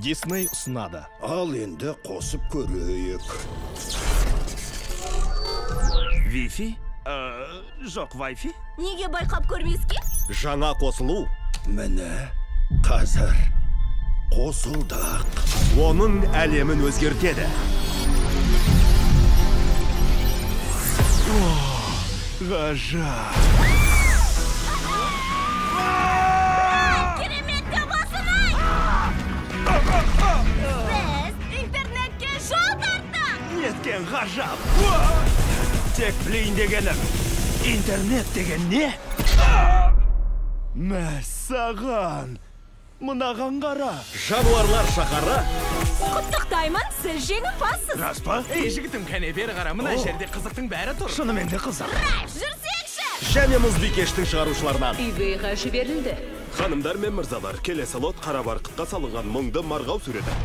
Дисней ұсынады. Ал енді қосып көрейік. Wi-Fi? Жоқ, Wi-Fi? Неге байқап көрмеске? Жаңа қосылу. Міне, қазір қосылдық. Оның әлемін өзгертеді. Ғажап! Керемет табасың-ай! Біз интернетке жол тарттық! Неткен ғажап! Тек білейін дегенім, интернет деген не? Мәссаған! Мынаған қара! Жануарлар шаһары. Құттықтаймын, сіз жеңімпазсыз. Рас па? Ей, жігітім, кәне бері қара, мына жерде қызықтың бәрі тұр. Шынымен де қызық. Ральф, жүрсекші! Және Мұзбикештің шығарушыларынан. eBay-ға жіберілді. Ханымдар мен мырзалар, келесі лот қара барқытқа салынған мұңды марғау суреті.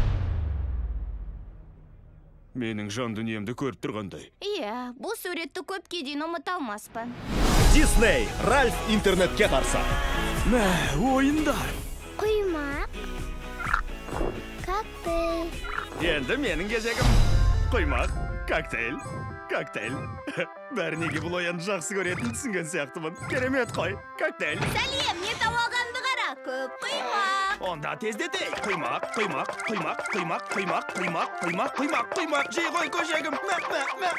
Менің жан дүниемді көріп тұрғандай. Иә, бұл суретті көпке дейін ұмыта алмаспын. Дисней, Ральф интернетке қарсы. Мә, ойындар. Құймақ, коктейль. Енді менің кезегім. Құймақ, коктейль, коктейль. Бәрі неге бұл оянды жақсы көретінін түсінген сияқтымын. Керемет қой, коктейль. Сәлем, не тауалғанды қара, көп құймақ. Онда тездетейік. Құймақ, құймақ, құймақ, құймақ, құймақ, құймақ, құймақ, құймақ, құймақ. Жей ғой көжегім. Мә, мә, мә.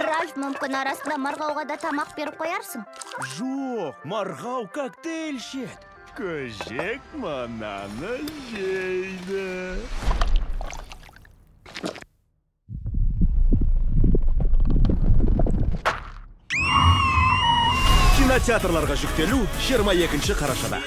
Ральф, мүмкін арасында марғауға да тамақ беріп қоярсың? Жоқ, марғау коктейль ішеді. Көжек мынаны жейді. Кинотеатрларға жүктелу 22 қарашада.